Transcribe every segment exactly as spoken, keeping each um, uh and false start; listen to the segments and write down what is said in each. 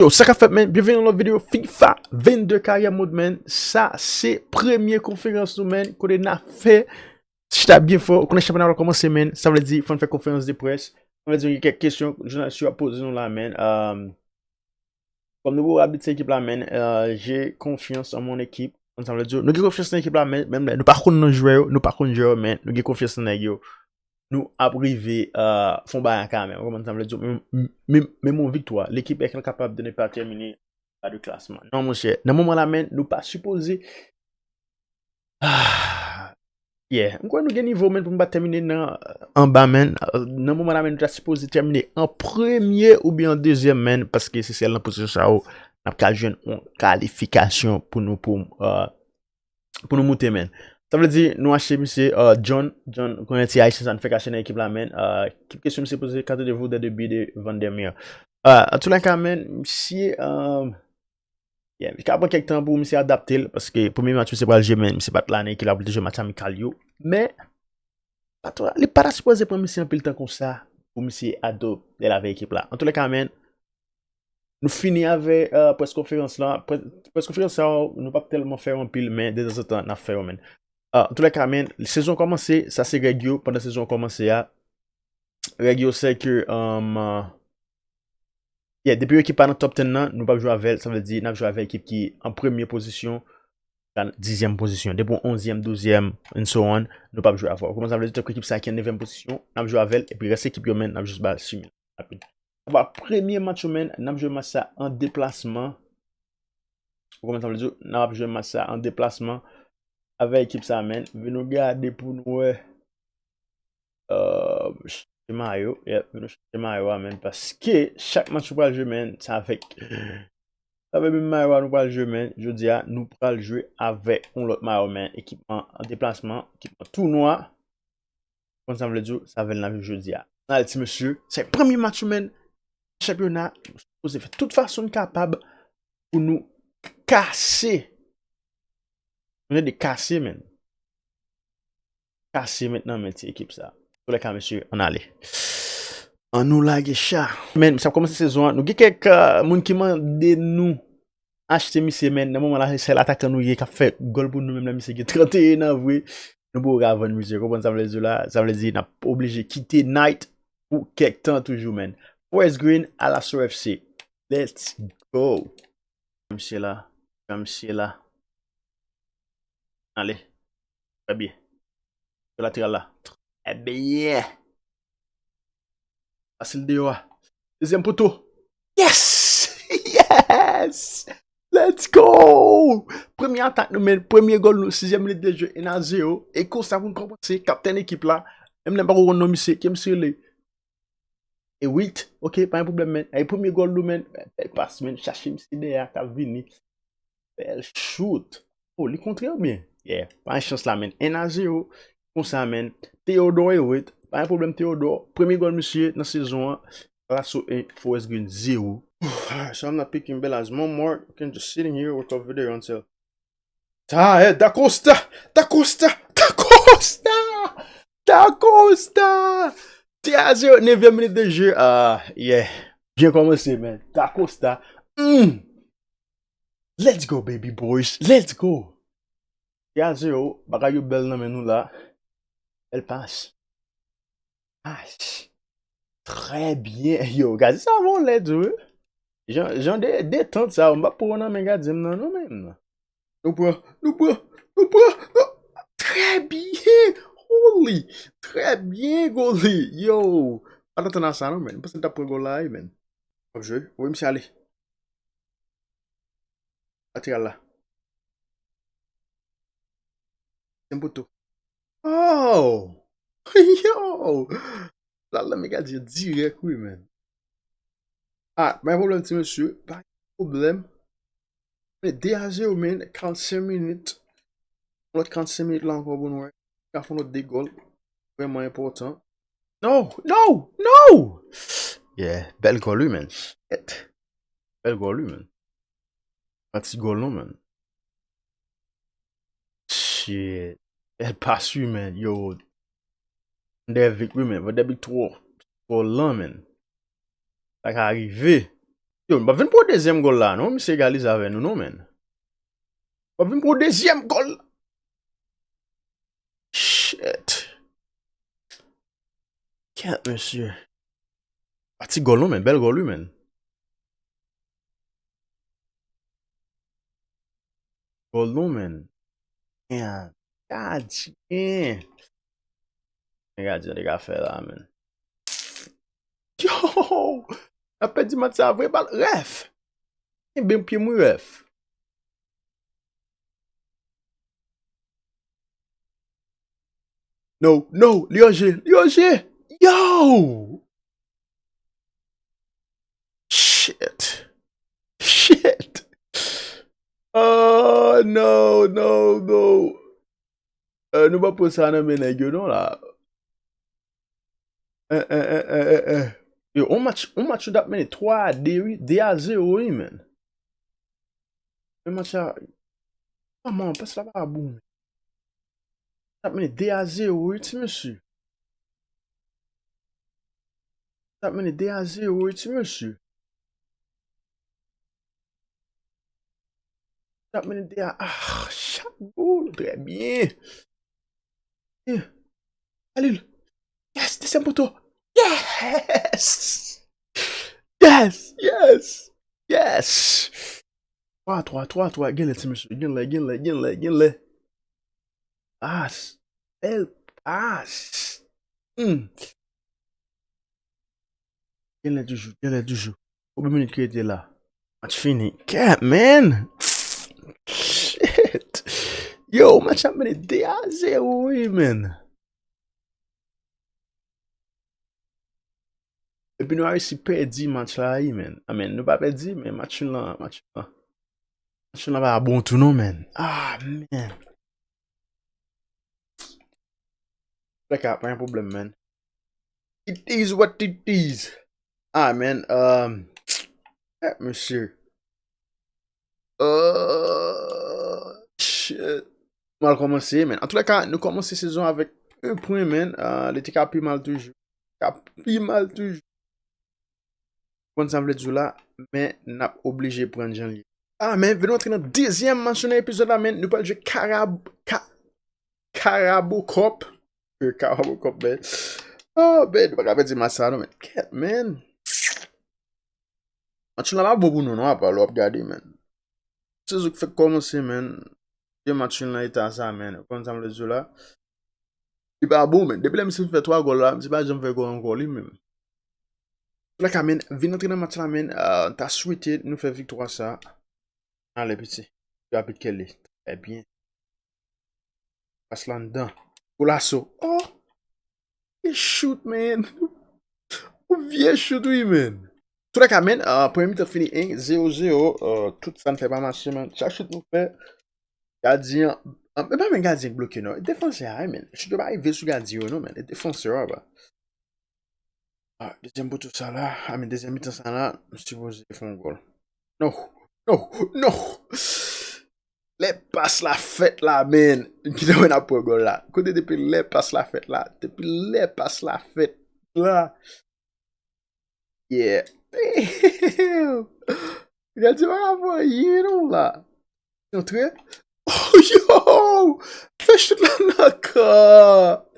Yo, sa k ap fèt, man? Byenveni nan lòt videyo FIFA vennde Career Mode, man. Sa se premye konferans nou, man. Kote n ap fè chita byen fò. Ou konnen chanpyona a kòmanse, man. Sa vle di, fò n fè konferans de près. Sa vle di, gen kèk kesyon jounalis yo ap poze nou la, man. Um, kòm nou poko abitye ekip la, man, uh, j'ai confiance en mon équipe. Konn sa m vle di w? Nou gen konfyans nan ekip la, man. Menm lè nou pa konn non jwè yo, nou pa konn jwè yo, man, nou gen konfyans nan nèg yo. Nou ap rive, uh, fè yon bagay kanmenm. Ou konprann sa m vle di w? Menm, menm, menm yon viktwa. L'équipe est capable de ne pas terminer en bas de classement. Non, monchè. Nan moman la, man, nou pa sipoze. Ah, yeah. M kwè nou gen nivo, man, pou nou pa tèmine nan, anba, man. Uh, nan moman la, man, nou ta sipoze tèmine an premye oubyen an dezyèm, man, paske se sèl nan pozisyon sa yo n ap ka jwenn yon kalifikasyon pou nou, pou, uh, pou nou moute, man. Sa vle di, nou achte misye, uh, John, John, konnen ti Ayisyen sa n fèk achte nan ekip la, man. Uh, ki kesyon misye poze, qu'attendez-vous des débits de Van der Meer? Uh, an tou lè ka, man, misye, um, yeah, misye ka pran kèk tan pou misye adapte l, paske premye match misye pral jwe, man, misye pa t la nan ekip la pou l te jwe match amikal yo. Men, pa t, li pa ta sipoze pran misye anpil tan konsa pou misye adapte l avèk ekip la. An tou lè ka, man, nou fini avè, uh, près konferans la. Près, près konferans la, nou p ap tèlman fè anpil, men detanzantan, n ap fè yo, man. Uh, an tou lè ka, man, sezon kòmanse, sa se règ yo, pandan sezon kòmanse a. Règ yo, se ke, um, uh, yeah, depi yon ekip pa nan top ten nan, nou p ap jwe avè l, sa vle di, n ap jwe avè ekip ki an premye pozisyon, nan dizyèm pozisyon. Depi w onzyèm, douzyèm, and so on, nou p ap jwe avè w. Kòman sa vle di, tankou ekip sa ki an nevyèm pozisyon, n ap jwe avè l, epi rès ekip yo, man, n ap jis ba l simen rapid. Apa premye match yo, man, n ap jwe match sa an deplasman. Ou konprann sa m vle di w? N ap jwe match sa an deplasman avèk ekip sa, man. Vin nou gade pou nou wè. Uh, chanje mayo. Yeah, vin nou chanje mayo a, man. Paske chak match ou pral jwe, man, sa avèk, sa avèk menm mayo a nou pral jwe, man. Jodi a, nou pral jwe avèk yon lòt mayo, man. Ekipman an deplasman, ekipman tounwa. Konn sa m vle di w, sa avè l n ap jwe jodi a. N ale, ti mesye. Se premye match ou, man. Chanpyona, nou sipoze fè tout fason n kapab pou nou kase. Nou tande kase, man. Kase mentnan, man, ti ekip sa. Tou lè ka, mesye, ann ale. Ann nou lage cha. Man, sa ap kòmanse sezon an. Nou gen kèk, uh, moun ki mande nou achte misye, man. Nan moman la, se sèl atakan nou ye k ap fè gòl pou nou, menm lè misye gen tranteyen an vre. Nou poko ka vann misye, konprann sa m vle di w la? Sa vle di, n ap oblije kite Knight pou kèk tan toujou, man. Forest Green, Alaso F C. Let's go. Misye la. Misye la. Ale. Trè byen. Sou lateral la. Trè byen. Pase l deyò a. Dezyèm poto. Yes! Yes! Let's go! Premye atak nou, man. Premye gòl nou. Sizyèm minit de jeu. Un à zéro. E konsa pou n kòmanse. Kaptèn ekip la. Menm lè m pako konn non misye. Ki misye rele? E uit. Ok, pa gen pwoblèm, man. E premye gòl nou, man. Bèl pas, man. Chache misye dèyè a k ap vini. Bèl shoot. Oh, li kontre l byen. Yeah, pa gen chans la, man. Un à zéro. Konsa, man. Theodore Hewitt. Pa gen pwoblèm, Theodore. Premye gòl misye nan sezon an. Alaso un, Forest Green zéro. So I'm not picking Bellas Momor. You can just sitting here with a video until. Ta, eh, Da Costa! Da Costa! Da Costa! Da Costa! Deux à zéro, nevyèm minit de jeu. Ah, yeah. Byen kòmanse, man. Da Costa. Mm. Let's go, baby boys. Let's go. Deux à zéro. Bagay yo bèl nan men nou la. Bèl pas. Pas. Trè byen. Yo, gade sa, bon, let's go. Jan, jan de, detant sa, m p ap pran nan men gadyen m nan, non, menm. Nou pran, nou pran, nou pran, nou. Trè byen, Goalie. Trè byen, Goalie. Yo. Pa t atann a sa, non, man. M panse l t ap pran gòl la, wi, man. W ap jwe. Voye misye ale. Lateral la. Dezyèm poto. Oh! Yo! L al nan men gadyen dirèk, wi, man. Ah, pa gen pwoblèm, ti mesye. Pa gen pwoblèm. Men deux à zéro, man. Karannsenk minit. Yon lòt karannsenk minit la ankò pou nou wè. Ka fè yon lòt de gòl. Vrèman enpòtan. No! No! No! Yeah, bèl gòl, wi, man. Shit. Bèl gòl, wi, man. Pa ti gòl, non, man. Shit. Bèl pas, wi, man. Yo. Van der Beek, wi, man. Van der Beek twò, twò lan, man. Sa ka rive. Yo, m p ap vin pou dezyèm gòl la, non. Misye egalize avè nou, non, menn. M p ap vin pou dezyèm gòl la. Shit. Kèt, mesye. Pa ti gòl, non, menn. Bèl gòl, wi, menn. Gòl, non, menn. Gadyen. Gadyen te ka fè la, menn. Yo! N ap pèdi match sa vre, bal. Rèf! Kenbe pye m, wi, rèf. No, no, li an je, li an je. Yo! Shit. Shit. Oh, no, no, no. Euh, nou pa pran sa nan men nèg yo non la. Eh, eh, eh, eh, eh, eh. Yo, on match, on match nou t ap mennen twa a de, wi, de a zewo, wi, menn. Men match la, manman, pas la pa bon. T ap mennen de a zewo, wi, ti mesye. T ap mennen de a zewo, wi, ti mesye. T ap mennen de a, ah, chak boul, trè byen. Byen. Khalil. Yes, dezyèm poto. Yes! Yes, yes, yes! Twa, twa, twa, twa, genlè, ti mesye, genlè, genlè, genlè, genlè. Pas. Bèl pas. Hmm. Genlè toujou, genlè toujou. Konbyen minit ki rete la? Match fini. Kèt, man! Shit! Yo, match la mennen de a zewo, wi, man. Epi nou resi pèdi match la, wi, man. A, man, nou pa pèdi, men match la, match la. Match la pa bon tou, non, man. Ah, man. Antouka, pa gen pwoblèm, man. It is what it is. Ah, man, um, eh, mesye. Euh, shit. M al kòmanse, man. Antoulèka, nou kòmanse sezon avèk yon pwen, man. Euh, li te ka pi mal toujou. Ka pi mal toujou. Konn sa m vle di w la, men n ap oblije pran jan l ye. Ah, man, vin antre nan dezyèm match nan epizòd la, man. Nou pral jwe Karab-, Ka-, Karabokòp. Euh, Karabokòp, man. Oh, man, nou pa ka pèdi match sa, non, man. Kèt, man. Match la pa bon pou nou, non, apa lè w ap gade, man. Sezon k fèk kòmanse, man. Gen match lan eta sa, man. Ou konn sa m vle di w la? Li pa bon, man. Depi lè misye fè twa gòl la, misye pa janm fè gòl ankò, li menm. Antouka, man, vin antre nan match la, man. Ah, ta swete nou fè viktwa sa. Ale, piti. Rapid kèl li. Trè byen. Pas la anndan. Golasso. Oh! Vye shoot, man. Yon vye shoot, wi, man. Antouka, man, ah, premye mitan fini en zewo zewo. Ah, tout sa n fè pa mache, man. Chak shoot nou fè, gadyen an, ah, e pa menm gadyen k bloke, non. E defansè a, wi, man. Shoot yo pa rive sou gadyen yo, non, man. E defansè a, ba. Ah, dezyèm poto sa la, a, men dezyèm mitan sa la, m sipoze fè yon gòl. No, no, no! Lè pas la fèt la, man. Kite mwen ap pran gòl la. Kote depi lè pas la fèt la? Depi lè pas la fèt la. Yeah. Damn! Gade pa ka fè anyen non la. Antre. Oh, yo! Fè shoot la nan kan.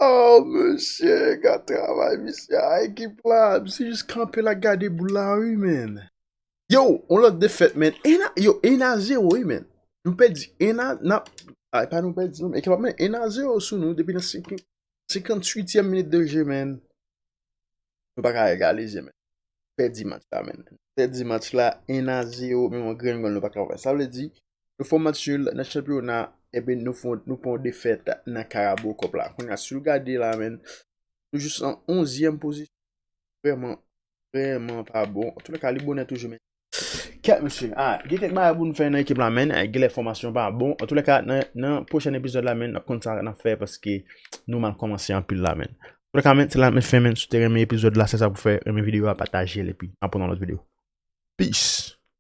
Oh, mesye, gad travay misye a ekip la. Misye jis kanpe la gade boul la, wi, man. Yo, yon lòt defèt, man. En a, yo, en a zewo, wi, man. Nou pèdi en a, n ap, a, e pa nou pèdi, non, men ekip ap mennen en a zewo sou nou depi nan senkant, senkantwityèm minit de je, man. Nou pa ka egalize, man. Pèdi match la, man. Pèdi match la, en a zewo, menm yon grenn gòl nou pa ka fè. Sa vle di, nou fè yon match nul nan chanpyona, epi nou fè, nou pran yon defèt nan Karabokòp la. Kounye a, si w gade la, man, nou jis an onzyèm pozisyon. Vrèman, vrèman pa bon. Antoulèka, li bonè toujou, man. Kèt, mesye. Ah, gen kèk bagay pou n fè nan ekip la, man. Ah, gen lè fòmasyon pa bon. Antoulèka, nan, nan pwochèn epizòd la, man, n ap konn sa n ap fè paske nou mal kòmanse anpil la, man. Antoulèka, man, se la n ap met fen, man. Si w te renmen epizòd la, se sa pou fè. Renmen videyo a, pataje l epi n ap wè nan lòt videyo. Peace.